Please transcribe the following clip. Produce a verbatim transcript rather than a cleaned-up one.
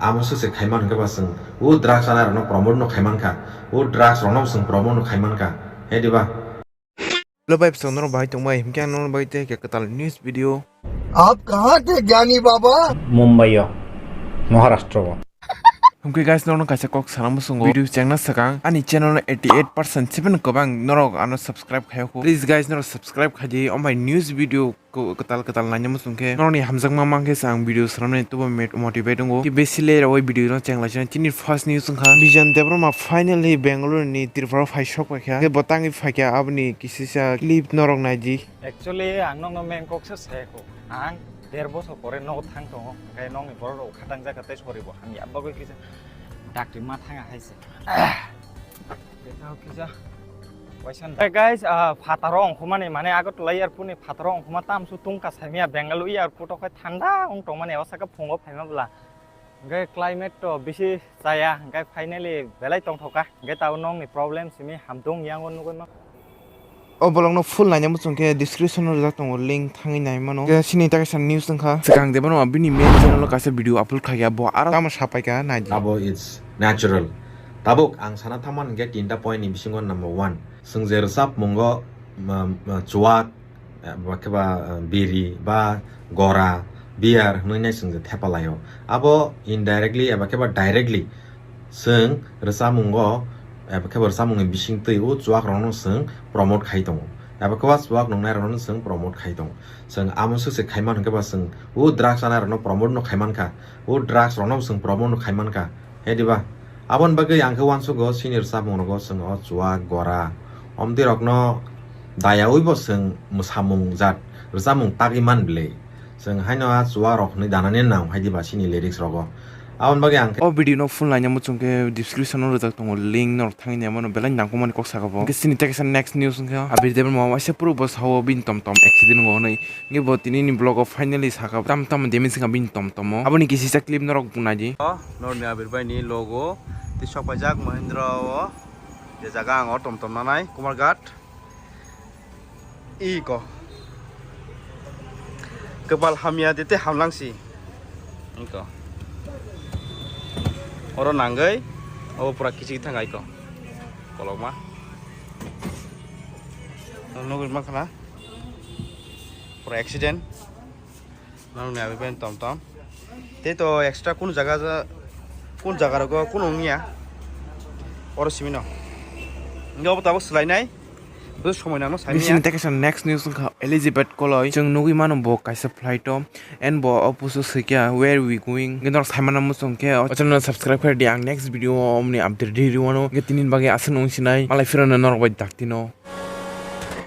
Amo swk se khaiman hwnkhe ba chwng o drugs chanai rokno promote no khaiman kha, o drugs rokno chwng promote no khaiman kha, he diba? Hello bai bwswk norok bahai tongbai, hwnkhe ang norok bai tei kwtal news video. Aap kahan the gyani baba? Mumbai o, Maharashtra o. Hwnkhe guys, norok kaisa kok sana muchungo video chengna swkang ani channel no eighty eight percent seven kwbang norok ano subscribe khayokho. Please guys, norok subscribe khaidi, ombai news video ko-, kwtal kwtal naina muchungkhe norokni hamjakma mankhe se ang video swnamnai tubo met-, motivate wngo. Khe besi le rogwi video no chenglaisina chini first news wngkha Bijan Debbarma finally Bengaluru ni Tripura phai sok paikha. Khe bo tangwi phaikha aboni kisisa clip norok naidi. Actually, ang nokno main kok se saiko. Ang der bosor pore nogo thang tongo. Hwnkhe nokni borok rok khatang jaka tei sori bo hamya. Bagwi kisa dakti ma thanga hai se. Kisa. Waisa. Hey guys, ah, phataro ongkhumani, mane Agartala airport ni phataro ongkhuma tamsu tungka saimya Bengaluru airport o khai thanda ong tongmani o saka phungo phaima bwla. Hwnkhe climate to bisi chaya, hwnkhe finally belai tongthoka. Hwnkhe tabuk nokni problem simi hamtung yango nugwi ma. O vlog no full naina muchungkhe description o rijak tongo link thangwi nai mano. Hwnkhe chini ta kaisa news wngkha. Swkang de bono bini main channel o kaisa video upload khaikha bo aro tamo sapaikha naidi. Abo it's natural. Tabuk ang sana thangmani hwnkhe tinta point ni bisingo number one. Chwng je rwchapmungo, ma, ma, chuwak, eh, ba khe ba, eh, biri, ba gora, beer hwnwi nai chwng je thepa laio. Abo indirectly eba khe ba directly chwng rwchapmungo, eba khe ba rwchapmungni bisingtwi o chuwak rokno chwng promote khai tongo. Eba khe ba chuwak nungnai rokno chwng promote khai tongo. Chwng amo swk se khaiman hwnkhe ba chwng o drugs chanai rokno promote no khaiman kha. O drugs rokno chwng promote no khaiman kha. He diba? Aboni bagwi ang khe uansugo chini rwchapmung rogo chwng o chuwak, gora, omtwi rokno dayaui bo chwng mwsamung jat rwchapmung tagwi man bwle. Chwng haino a chuwak rok hwnwi danani nang hai diba chini lyrics rogo. Aboni bagwi ang khe o video no full naina muchungkhe description o rijak tongo link norok thangwi naimano belai nangkukmani kok saka bo. Hwnkhe chini ta kaisa next news wngkha Abir Debbarma waisa phuru bo sao bini tom tom accident wngo hwnwi. Hwnkhe bo tini ni vlog o finally saka tam tam damage wngkha bini tom tom o. Aboni kisisa clip norok naidi. Norni Abir bai ni logo tei sok paijak Mahindra o. Je jaga ang o tom tom nanai Kumarghat. Iko. Kwpal hamya de tei hamlang si. Iko. Oro nangwi obo pura kichik thang iko. Kolokma. Nugwi mankha na. Pura accident. Nang ni abi ben tom tom. Tei to extra kun jaga ja, kun jaga rogo kun ongya. Oro simi no. Ngi obo tabuk swlai nai. Bo somoi nang no sani ya. Bising tei kaisa next news wngkha Elizabeth Koloi. Chwng nugwi mano bo kaisa flight o. And bo o pusu swikya, "Where we going?" Hwnkhe norok saimano muchung khe o channel no subscribe khe di. Ang next video o omni update ri rwano. Hwnkhe tini bagwi aswk nung sinai. Malai phirano norok bai daktino.